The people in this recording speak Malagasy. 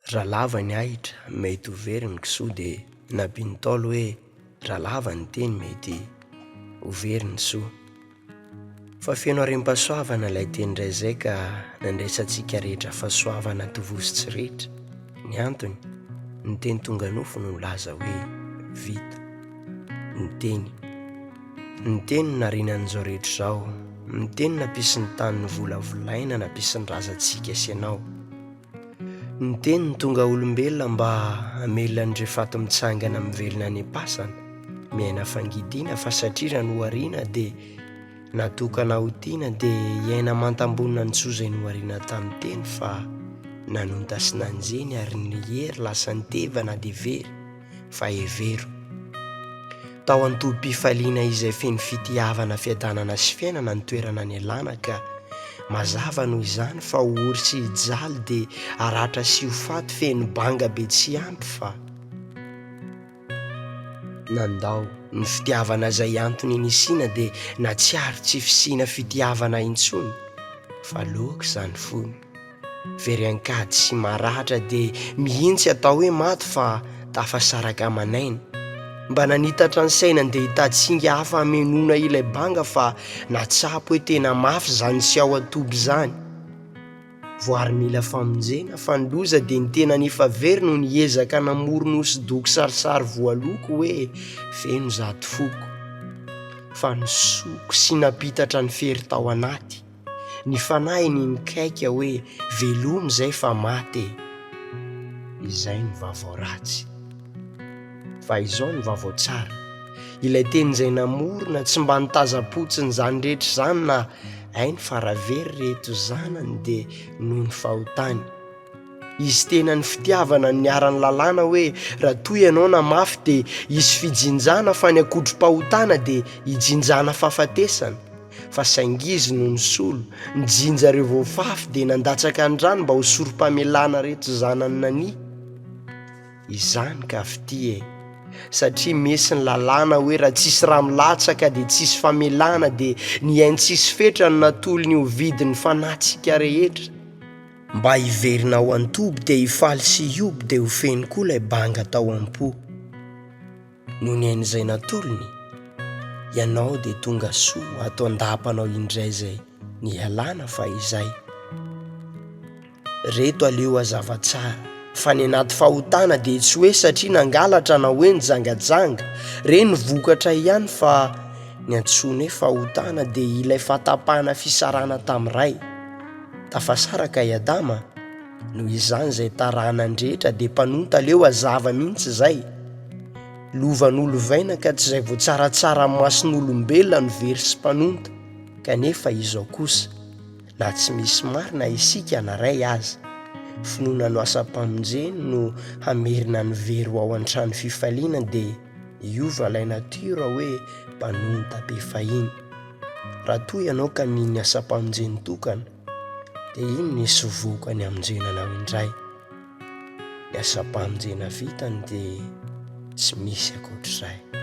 Raha lava ny ahitra mety ho very ny kisoa dia nampian'ny Ntaolo hoe raha lava ny teny mety ho very ny soa. Fa feno harem-pahasoavana ilay teny indray izay ka nandraisantsika rehetra fahasoavana tovozy tsy ritra. Ny antony, ny teny tonga nofo no nilaza hoe vita. Ny teny. Ny teny no narinan'izao rehetra izao. Ny teny nampisy ny tany novolavolaina nampisy ny razantsika sy ianao. Ny teny no tonga olombelona mba hamelona an'ireo faty mitsangana mivelona any am-pasana, miaina fangidiana fa satria raha nohariana dia natokana ho tiana dia hiaina aman-tambonina ny soa izay nohariana tamin'ny teny fa nanonta sy nanjeny ary ny hery lasa nitevana dia very. fa hevero. Tao an-tobim-pifaliana izay feno fitiavana, fiadanana sy fiainana ny toerana nialana ka mazava noho izany fa ho ory sy hijaly dia haratra sy ho faty feno banga be tsy ampy fa nandao ny fitiavana izay antony nisiana dia natsiaro tsy fisiana fitiavana intsony fa loaka izany fony. Very an-kady sy maratra dia mihitsy atao hoe maty fa tafasaraka aman'aina. Mba nanitatra ny saina ndeha hitady singa hafa hamenoana ilay banga fa natsapa hoe tena mafy izany tsy ao an-toby izany. Voary mila famonjena fa ny loza dia ny tenany efa very no niezaka namorona hosodoko sarisary voaloko hoe feno zato foko. Fa nisoko sy nampitatra ny fery tao anaty. Ny fanahiny mikaika hoe velomy zay fa maty e! Izay no vaovao ratsy. Fa izao no vaovao tsara, ilay teny izay namorona tsy mba nitazam-potsiny izany rehetra izany na hainy fa raha very reto zanany dia noho ny fahotany. Izy tena ny fitiavana no niharan'ny lalàna hoe raha toa ianao namafy dia hisy fijinjana fa ny akodrom-pahotana dia hijinjana fahafatesana. Fa saingy izy no nisolo, nijinja ireo voafafy dia nandatsaka ny rany mba ho sorom-pamelana reto zanany nania. Izany ka fitia e! Satria misy ny lalàna hoe raha tsisy rà milatsaka dia tsisy famelana dia ny ainy tsisy fetra no natolony ho vidin'ny fanahintsika rehetra. Mba hiverina ao an-toby dia hifaly sy hihoby dia ho feno koa ilay banga tao am-po. Noho ny ain'izay natolony, ianao dia tonga soa ato an-dapanao indray izay nialana fahizay. Reto aleo hazava tsara fa ny anaty fahotana dia tsy hoe satria nangalatra na hoe nijangajanga, reny vokatra ihany fa ny antsoina hoe fahotana dia ilay fahatapahana fisarahana tamin'ny Ray. Tafasaraka i Adama, noho izany izay taranany rehetra dia mpanonta aleo hazava mihitsy izay. Lova nolovaina ka tsy izay vao tsaratsara amin'ny mason'olombelona no very sy mpanonta, kanefa izao kosa, na tsy misy marina isika na ray aza, finoana no asam-pamonjeny no hamerina ny very ho ao an-trano fifaliana dia hiova ilay natiora hoe mpanonta be fahiny. Raha toa ianao ka mino ny asam-pamonjeny tokana, dia ino ny hisy vokany hamonjena anao indray? Ny asam-pamonjena vitany dia tsy misy ankoatr'izay.